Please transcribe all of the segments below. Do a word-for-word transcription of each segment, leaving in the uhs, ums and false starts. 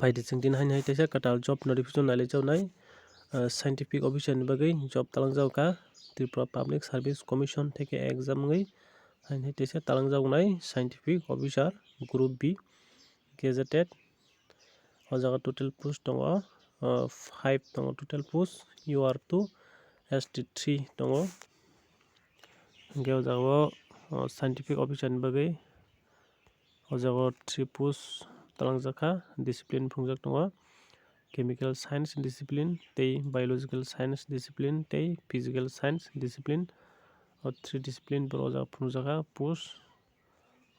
Phaidi chwng tini haino hai teisa kwtal job notification nailaijak nai, ah, scientific officer ni bagwi job talangjago kha. Tripura Public Service Commission theke exam wngwi haino hai teisa talangjago nai scientific officer group B gazetted. O jaga total post tongo, ah, five tongo total post, U R two, S T three tongo. Hwnkhe o jaga o, ah, scientific officer ni bagwi o jaga o three post talangjak kha, discipline phunukjak tongo, chemical science discipline tei biological science discipline tei physical science discipline. O three discipline borok o jaga phunukjak kha post.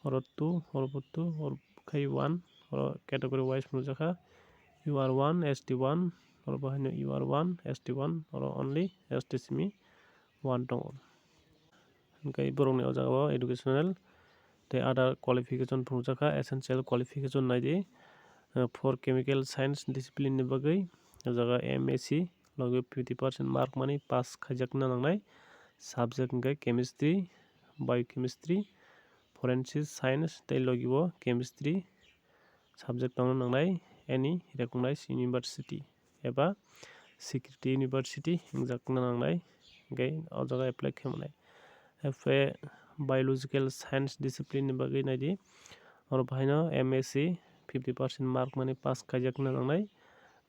Oro two, oro bo two, oro khai one, oro category wise phunukjak kha, U R one, S T one, oro bo haino U R one, S T one, oro only S T simi one tongo. Hwnkhe borokni o jaga o educational tei other qualification phunukjak kha, essential qualification naidi, uh, for chemical science discipline ni bagwi o jaga M S C logi fifty percent mark mani pass khaijakna nangnai subject hwnkhe chemistry, biochemistry, forensic science tei logi o chemistry subject tongna nangnai any recognized university eba security university wngjakna nangnai, hwnkhe o jaga apply khe manai. Hwnkhe biological science discipline ni bagwi naidi, oro bahaino M S C fifty percent mark mani pass khaijakna nangnai,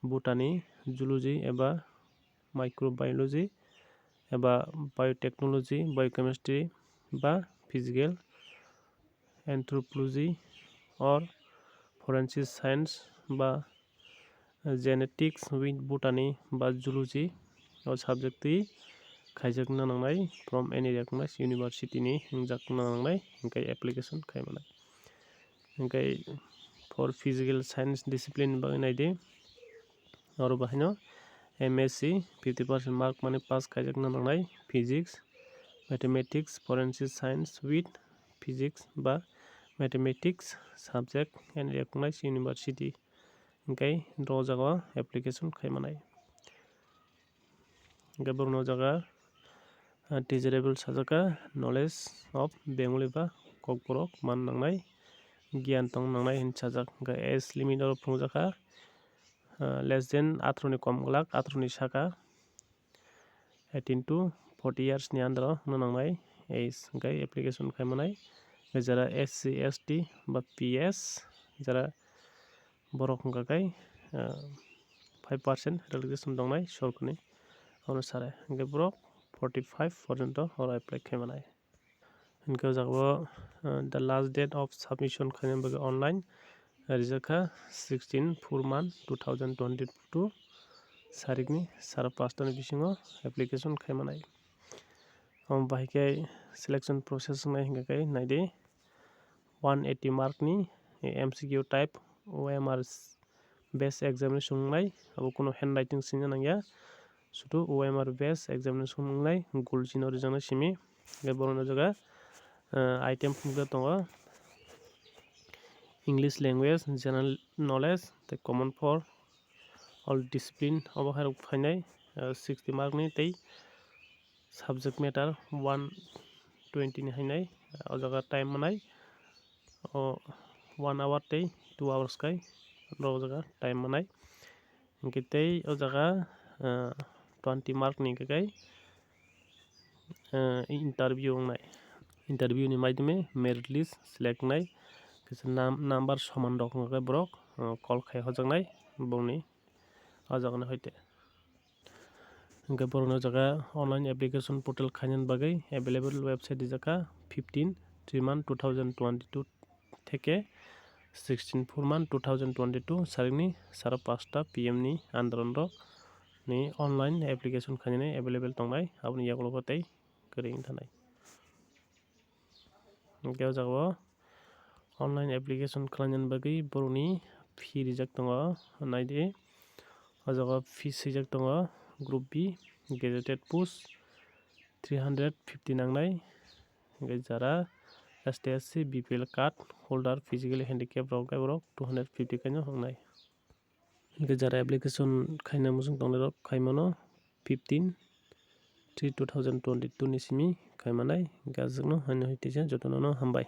botany, zoology eba microbiology eba biotechnology, biochemistry ba physical, anthropology or forensic science ba genetics with botany ba zoology o subject twi khaijakna nangnai from any recognized university ni wngjakna nangnai, hwnkhe application khai manai. Hwnkhe for physical science discipline ni bagwi naidi, oro bahaino M S C fifty percent mark mani pass khaijakna nangnai physics, mathematics, forensic science with physics ba mathematics subject and recognized university hwnkhe o jaga o application khai manai. Hwnkhe borokno o jaga, ah, desirable sajak kha, knowledge of Bengali ba Kokborok man nangnai, giyan tong nangnai hinwi sajak. Hwnkhe age limit oro phunukjak kha, ah, less than atharo ni kom glak, atharo ni saka, eighteen to forty years ni under o wngna nangnai age hwnkhe application khai manai. Jara S C, S T ba P S, jara borok hwnkha khe, ah, five percent relaxation tongnai sorkar ni onusare, hwnkhe borok forty five porjonto oro apply khai manai. Hwnkhe o jaga o, ah, the last date of submission khaina bagwi online rijak kha sixteen four month two thousand twenty two sarikni sara pasta ni bisingo application khai manai. Omo bahai khe selection process wngnai hwnkha khe naidi, one eighty mark ni M C Q type O M R based examination wngnai, abo kunu handwriting swina nangya, sudu O M R based examination wngnai, gul chino rijaknai simi. Hwnkhe borokni o jaga, ah, item phunukjak tongo, English language, general knowledge tei common for all discipline obo hai rok phainai, ah, sixty mark ni tei subject matter one twenty ni hainai, o jaga time manai, o one hour tei two hours kai o jaga time manai. Hwnkhe tei o jaga, ah, twenty mark ni hwnkhe kai, ah, interview wngnai. Interview ni maidome merit list select wngnai. Kisa nam-, number soman rok hwnkhe borok, ah, call khai hojaknai borokni o jaga ni hoite. Hwnkhe borokni o jaga online application portal khainani bagwi available website rijak kha fifteen three month two thousand twenty two theke sixteen four month two thousand twenty two sarikni sara pasta P M ni andoron rok ni online application khainani available tongnai, aboni yagulo tei kwrwi wng thanai. Hwnkhe o jaga o online application khlainani bagwi borokni fee rijak tongo, naidi. O jaga o fee swijak tongo, group B, gazetted post, three hundred fifty nangnai. Hwnkhe jara S T S C, B P L card holder, physically handicap rok, borok two hundred fifty kaino wngnai. Hwnkhe jara application khaina muchung tongnai rok khaimano fifteen three two thousand twenty two ni simi khaimanai. Hwnkhe aswkno haino hai teisa jotono no hambai.